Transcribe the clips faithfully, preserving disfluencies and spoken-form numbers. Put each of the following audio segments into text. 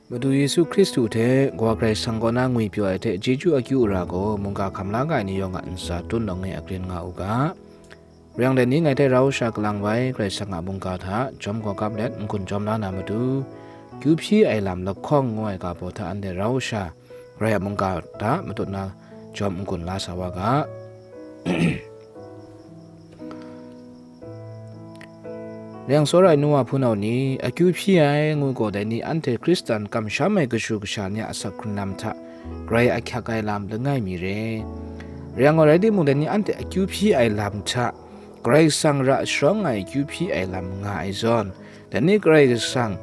Madu Yesu Hkristu hte Kawa Karai Kasang kaw na ngwipyaw ai hte chyeju akyu ara gaw mungga hkam la ga ai ni yawng a ntsa tun lawng e akrin nga u ga. Rai yang dai ni ngai hte rau sha kalang bai Karai Kasang a mungga hta jawm gawgap let n-gun jawm la na matu, kyu hpyi ai lam lahkawng ngu ai ga baw hta anhte rau sha Karai a mungga hta matut na jawm n-gun la sa wa ga. Rai yang, tsawra ai nu wa hpunau ni, akyu hpyi ai ngu gaw dai ni anhte Hkristan kamsham ai kashu kasha ni a asak hkrunlam hta grai ahkyak ai lam langai mi re. Rai yang gaw, rai timung, dai ni anhte akyu hpyi ai lam hta Karai Kasang ra sharawng ai kyu hpyi ai lam nga ai zawn, dai ni Karai Kasang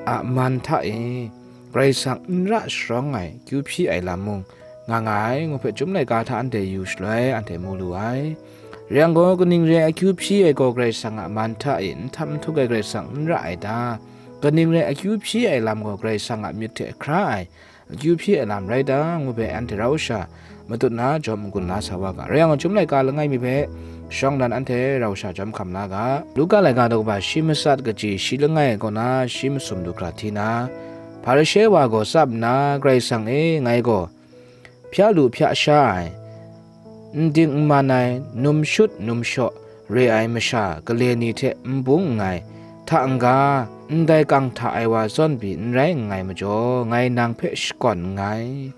a man hta e Karai Kasang n ra sharawng ai kyu hpyi ai lam mung nga nga ai ngu hpe Chyum laika hta anhte yu shaloi anhte mu lu ai. Rai yang gaw, kaning re ai akyu hpyi ai gaw Karai Kasang a man hta e n htam n htuk ai Karai Kasang n ra ai ta? Kaning re ai akyu hpyi ai lam gaw Karai Kasang a myit hte hkra ai akyu hpyi ai lam rai ta? Ngu hpe anhte rau sha matut na jawm n-gun la sa wa ga. Rai yang, Chyum laika langai mi hpe shawng dan anhte rau sha jawm hkam la ga. Luka laika daw kaba shi matsat kaji shi langai kaw na shi masum du hkra hti na, Hparishe wa gaw tsap nna, Karai Kasang e, ngai gaw hpya lu hpya sha ai, n ding n man ai, num shut num shaw re ai masha gale ni hte n bung nngai, hta n-ga, ndai kang hta ai wa zawn pyi n rai nngai majaw, ngai nang hpe shakawn nngai.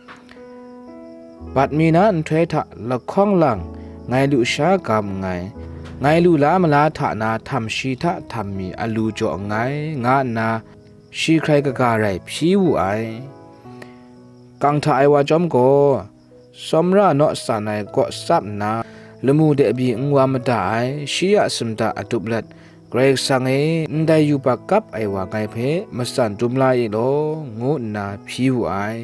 Bat mi na nhtoi hta lahkawng lang ngai lu sha gam nngai, ngai lu la mala hta na htam shi hta htam mi alu jaw nngai, nga nna shi hkrai kaga rai hpyi wu ai. Kang hta ai wa chyawm gaw, tsawmra naw san ai kaw tsap nna, lamu de byi n wa mada ai, shi a sumta atup let, Karai Kasang e, ndai yubak kap ai wa ngai hpe matsan dum la i law, ngu nna hpyi wu ai.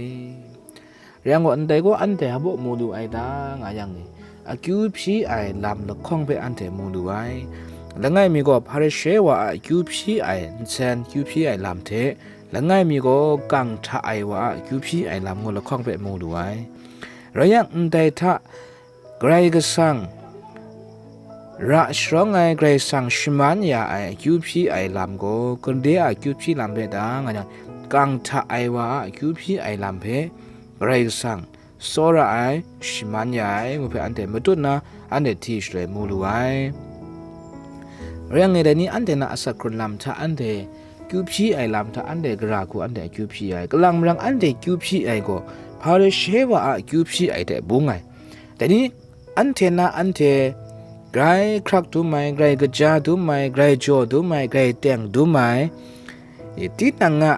Rai yang gaw, ndai gaw anhte hpa baw mu lu ai ta, nga yang ni, akyu hpyi ai lam lahkawng hpe anhte mu lu ai. Langai mi gaw Hparishe wa a akyu hpyi ai nsen kyu hpyi ai lam hte, langai mi gaw kang hta ai wa a akyu hpyi ai lam ngu lahkawng hpe mu lu ai. Rai yang, ndai hta Karai Kasang ra sharawng ai, Karai Kasang shaman ya ai akyu hpyi ai lam gaw, gade a akyu hpyi lam hpe ta, nga yang, kang hta ai wa a akyu hpyi ai lam hpe Karai Kasang tsawra ai, shaman ya ai ngu hpe anhte matut na, anhte hti shaloi mu lu ai. Rai yang e, dai ni anhte na asak hkrun lam hta anhte kyu hpyi ai lam hta anhte gara hku anhte akyu hpyi ai. Kalang marang anhte kyu hpyi ai gaw, Hparishe wa a akyu hpyi ai hte bung ai. Dai ni anhte na anhte grai hkrak dum ai, grai kaja dum ai, grai jaw dum ai, grai teng dum ai, e, tinang a,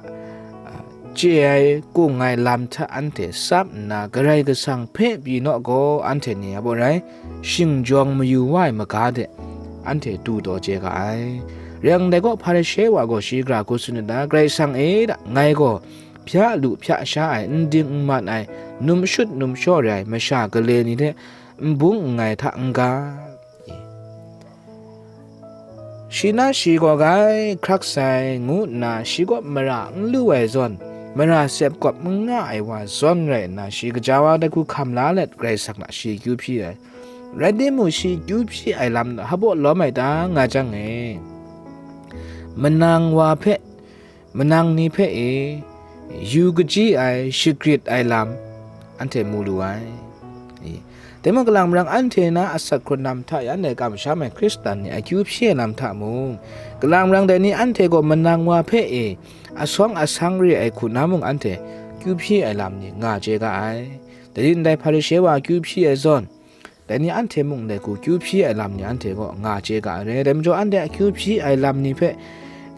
a, chye ai, kung ai lam hta anhte tsap nna, Karai Kasang hpe pyi naw gaw, anhte ni a baw rai, shingjawng mayu wa ai maga de, anhte du taw chye ga ai. Rai yang, dai gaw Hparishe wa gaw shi gara hku tsun ai ta? Karai Kasang e, da, ngai gaw hpya lu hpya sha ai, n ding n man ai, num shut num shaw re ai masha gale ni hte n bung nngai hta n-ga, shi na shi gaw grai hkrak sai, ngu nna shi kaw mara n lu ai zawn, mara sep kawp n nga ai wa zawn rai nna, shi kaja wa dai hku hkam la let, Karai Kasang hta shi akyu hpyi ai. Rai timung, shi akyu hpyi ai lam hpa baw lawm ai ta, nga jang e, manang wa hpe, manang ni hpe e, yu kachyi ai, shagrit ai lam anhte mu lu ai. E, dai mung, kalang marang anhte na asak hkrun lam hta e anhte kamsham ai Hkristan ni akyu hpyi ai lam hta mung, kalang marang dai ni anhte gaw manang wa hpe e, asawng asang re ai hku na mung, anhte kyu hpyi ai lam ni nga chye ga ai. Dai ni ndai Hparishe wa akyu hpyi ai zawn, dai ni anhte mung ndai hku kyu hpyi ai lam ni anhte gaw nga chye ga ai re. Dai majaw, anhte akyu hpyi ai lam ni hpe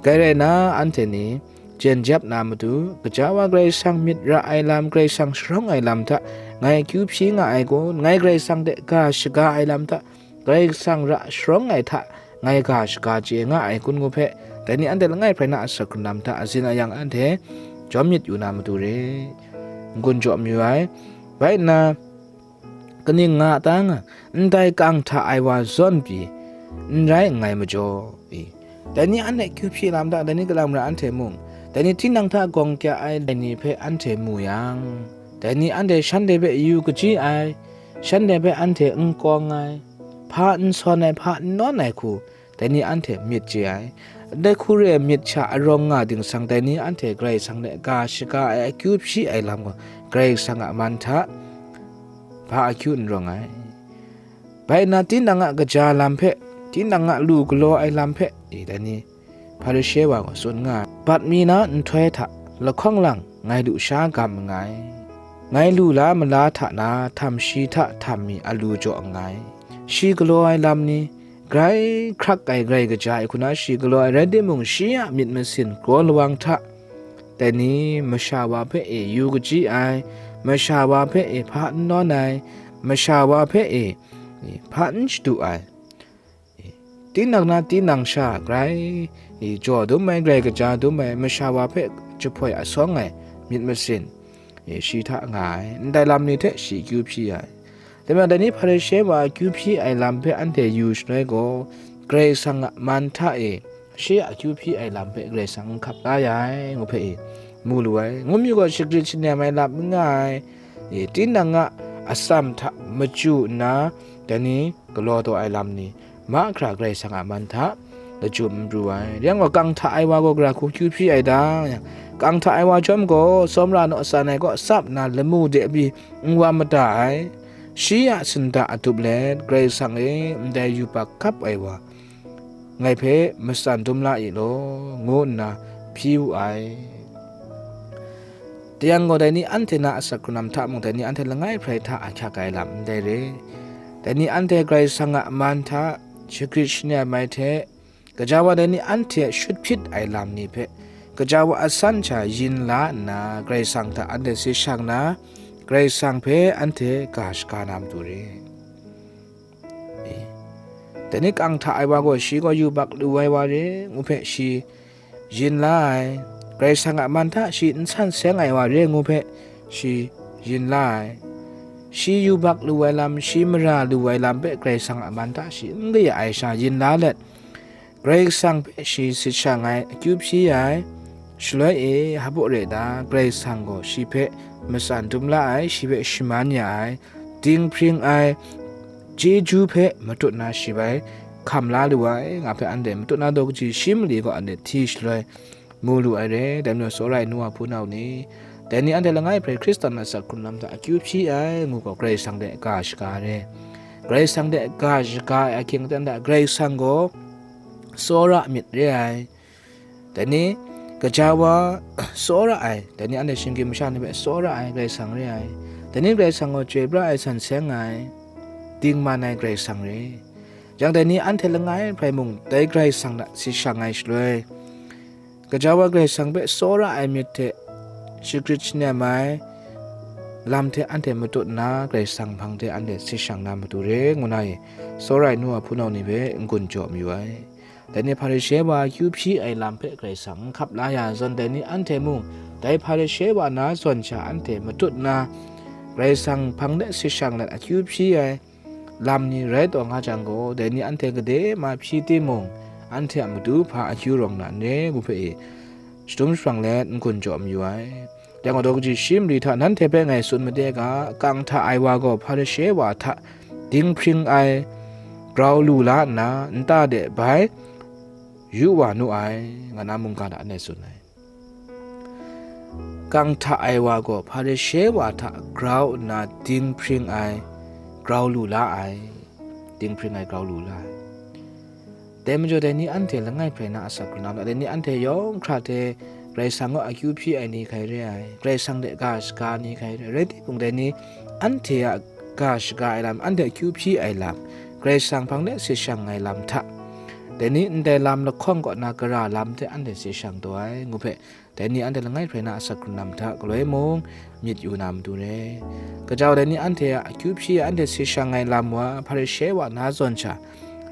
grai rai na, anhte ni jen jep na matu, kaja wa Karai Kasang myit ra ai lam, Karai Kasang sharawng ai lam hta ngai akyu hpyi nga ai kun, ngai Karai Kasang hte ga shaga ai lam hta, Karai Kasang ra sharawng ai hta ngai ga shaga chye nga ai kun ngu hpe, dai ni anhte langai hprai na asak hkrun lam hta azin ayang anhte jawm myit yu na matu re, n-gun jaw mayu ai. Bai nna, kaning nga ta nga, ndai kang hta ai wa zawn pyi n rai nngai majaw, e, dai ni anhte kyu hpyi lam hta, dai ni kalang mara anhte mung, dai ni tinang hta gawng kya ai dai ni hpe anhte mu yang, dai ni anhte shanhte hpe yu kachyi ai, shanhte hpe anhte n kawng ai, hpa n sawn ai, hpa n nawn ai hku, dai ni anhte myit chye ai. Ndai hkuri ai myit sha arawng nga dingsang, dai ni anhte Karai Kasang hte ga shaga ai akyu hpyi ai lam gaw, Karai Kasang a man hta hpa akyu n rawng ai. Bai nna, tinang a kaja lam hpe, tinang a lu galaw ai lam hpe, e, dai ni Hparishe wa gaw tsun nga ai. Bat mi na nhtoi hta lahkawng lang ngai lusha gam nngai. Ngai lu la mala hta na htam shi hta htam mi alu jaw nngai. Shi galaw ai lam ni, grai hkrak ai grai kaja ai hku na shi galaw ai rai timung, shi a myit masin kraw lawang hta, dai ni masha wa hpe e yu kachyi ai, masha wa hpe e hpa n nawn ai, masha wa hpe e hpa n shadu ai, tinang na tinang sha grai jaw dum ai, grai kaja dum ai, masha wa hpe jahpoi asawng ai myit masin, e, shi hta nga ai, ndai lam ni hte shi akyu hpyi ai. Dai majaw, dai ni Hparishe wa akyu hpyi ai lam hpe anhte yu shaloi gaw, Karai Kasang a man hta e shi a akyu hpyi ai lam hpe Karai Kasang n hkap la ya ai, ngu hpe e, mu lu ai. Ngu mi gaw, shagrit shanem ai lam n nga ai, e, tinang a atsam hta machyu nna, dai ni galaw taw ai lam ni, mahkra Karai Kasang a man hta lachyum n pru ai. Rai yang gaw, kang hta ai wa gaw gara hku akyu hpyi ai dang, kang hta ai wa chyawm gaw, tsawmra naw tsan ai kaw tsap nna lamu de pyi n wa mada ai. Shi a sinda adup let, Karai Kasang e, ndai yubak hkap ai wa ngai hpe matsan dum la i law, ngu nna hpyi wu ai. Dai yang gaw, dai ni anhte na asak hkrung lam hta mung, dai ni anhte langai hprai hta ahkyak ai lam ndai re. Dai ni anhte Karai Kasang a man hta shagrit shanem ai hte, gaja wa dai ni anhte shut hpyit ai lam ni hpe, gaja wa a san sha yin la nna, Karai Kasang hta anhte si shang na, Karai Kasang hpe anhte ga shaga na matu re. E, dai ni kang hta ai wa gaw, shi gaw yubak lu ai wa re, ngu hpe shi yin la ai. Karai Kasang a man hta shi n san seng ai wa re, ngu hpe shi yin la ai. Shi yubak lu ai lam, shi mara lu ai lam hpe Karai Kasang a man hta shi n kaya ai sha yin la let, Karai Kasang hpe shi sit shang ai, akyu hpyi ai. Shaloi e, hpa baw re ta, Karai Kasang gaw shi hpe matsan dum la ai, shi hpe shaman ya ai, dinghpring ai, chyeju hpe matut na shi bai hkam la lu ai, nga hpe anhte matut na daw kaji shi mali gaw anhte hti shaloi mu lu ai re. Dai majaw, tsawra ai nu wa hpunau ni, dai ni anhte langai hprai Hkristan a asak hkrung lam hta akyu hpyi ai, ngu gaw, Karai Kasang hte ga shaga re. Karai Kasang hte ga shaga ai ahkying aten hta, Karai Kasang gaw tsawra myit re ai. Dai ni, gaja wa tsawra ai, dai ni anhte shinggyim masha ni hpe tsawra ai Karai Kasang re ai. Dai ni Karai Kasang gaw chyoi pra ai, san seng ai, dingman ai Karai Kasang re. Yang dai ni anhte langai hprai mung, dai Karai Kasang hta si shang ai shaloi, gaja wa Karai Kasang hpe tsawra ai myit hte shagrit shanem ai lam hte anhte matut nna, Karai Kasang hpang de anhte si shang na matu re, ngu na e, tsawra ai nu wa hpunau ni hpe n-gun jaw mayu ai. Dai ni Hparishe wa akyu hpyi ai lam hpe Karai Kasang n hkap la ya zawn, dai ni anhte mung dai Hparishe wa na zawn sha anhte matut nna, Karai Kasang hpang de sit shang let akyu hpyi ai lam ni rai taw nga jang gaw, dai ni anhte gade ma hpyi timung, anhte a matu hpa akyu rawng na n re, ngu hpe e, shadum sharang let n-gun jaw mayu ai. Dai gaw, daw kaji shi mali hta nanhte hpe ngai tsun made ga, kang hta ai wa gaw Hparishe wa hta dinghpring ai grau lu la nna, nta de bai yu wa nu ai, nga na mungga hta anhte tsun ai. Kang hta ai wa gaw Hparishe wa hta grau nna dinghpring ai grau lu la ai, dinghpring ai grau lu la ai. Dai majaw, dai ni anhte langai hprai na asak hkrung lam hta, dai ni anhte yawng hkra hte Karai Kasang kaw akyu hpyi ai ni hkai re ai, Karai Kasang hte ga shaga ni hkai re ai, rai timung, dai ni anhte a ga shaga ai lam, anhte akyu hpyi ai lam, Karai Kasang hpang de sit shang ai lam hta, dai ni ndai lam lahkawng kaw na gara lam hte anhte sit shang taw ai, ngu hpe, dai ni anhte langai hprai na asak hkrung lam hta galoi mung myit yu na matu re. Gaja wa dai ni anhte a akyu hpyi anhte sit shang ai lam wa Hparishe wa na zawn sha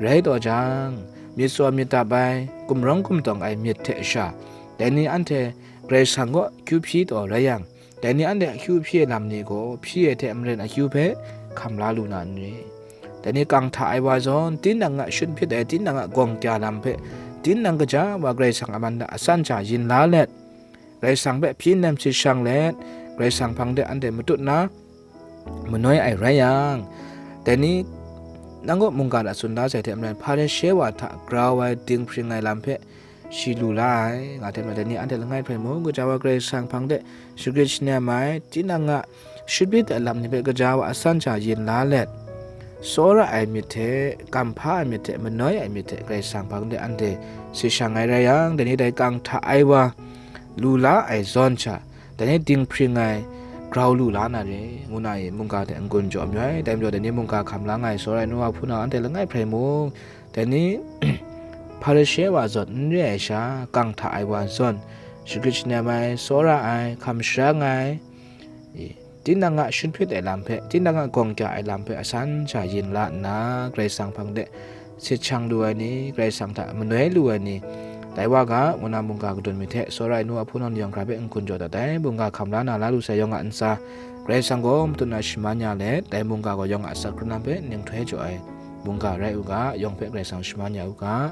rai taw jang, myit tsaw myit dap ai, gumrawng gumtawng ai myit hte sha, dai ni anhte Karai Kasang kaw akyu hpyi taw rai yang, dai ni anhte akyu hpyi ai lam ni gaw hpyi ai hte maren akyu hpe hkam la lu na n re. Dai ni kang hta ai wa zawn, tinang a shut hpyit ai, tinang a gawng kya lam hpe, tinang kaja wa Karai Kasang a man hta a san sha yin la let, Karai Kasang hpe hpyi nem sit shang let, Karai Kasang hpang de anhte matut na manoi ai rai yang, dai ni nang kaw mungga hta tsun da sai hte maren, Hparishe wa hta grau ai dinghpring ai lam hpe shi lu la ai, nga hte mung dai ni anhte langai hpe mung, gaja wa Karai Kasang hpang de shagrit shanem ai, tinang a shut bit ai lam ni hpe gaja wa asan sha yin la let, tsawra ai myit hte, kamhpa ai myit hte, manoi ai myit hte, Karai Kasang hpang de anhte si shang ai rai yang, dai ni dai kang hta ai wa lu la ai zawn sha, dai ni dinghpring ai grau lu la na re, ngu na i mungga hte n-gun jaw mayu ai. Dai majaw, dai ni mungga hkam la nga ai tsawra ai nu wa hpunau anhte langai hpe mung, dai ni Hparishe wa zawn n re ai sha, kang hta ai wa zawn, shagrit shanem ai, tsawra ai, hkam sharang ai, i, tinang a shut hpyit ai lam hpe, tinang a gawng kya ai lam hpe asan sha yin la nna, Karai Kasang hpang de sit shang lu ai ni, Karai Kasang hta manoi lu ai ni, dai wa ga, ngu na mungga kadun myit hte, tsawra ai nu a hpunau ni yawng hkra hpe n-gun jaw dat ai, mungga hkam la na la lu sai yawng a ntsa, Karai Kasang gaw matut na shaman ya let, dai mungga gaw yawng a asak hkrun lam hpe ning htoi jaw ai mungga rai u ga, yawng hpe Karai Kasang shaman ya u ga.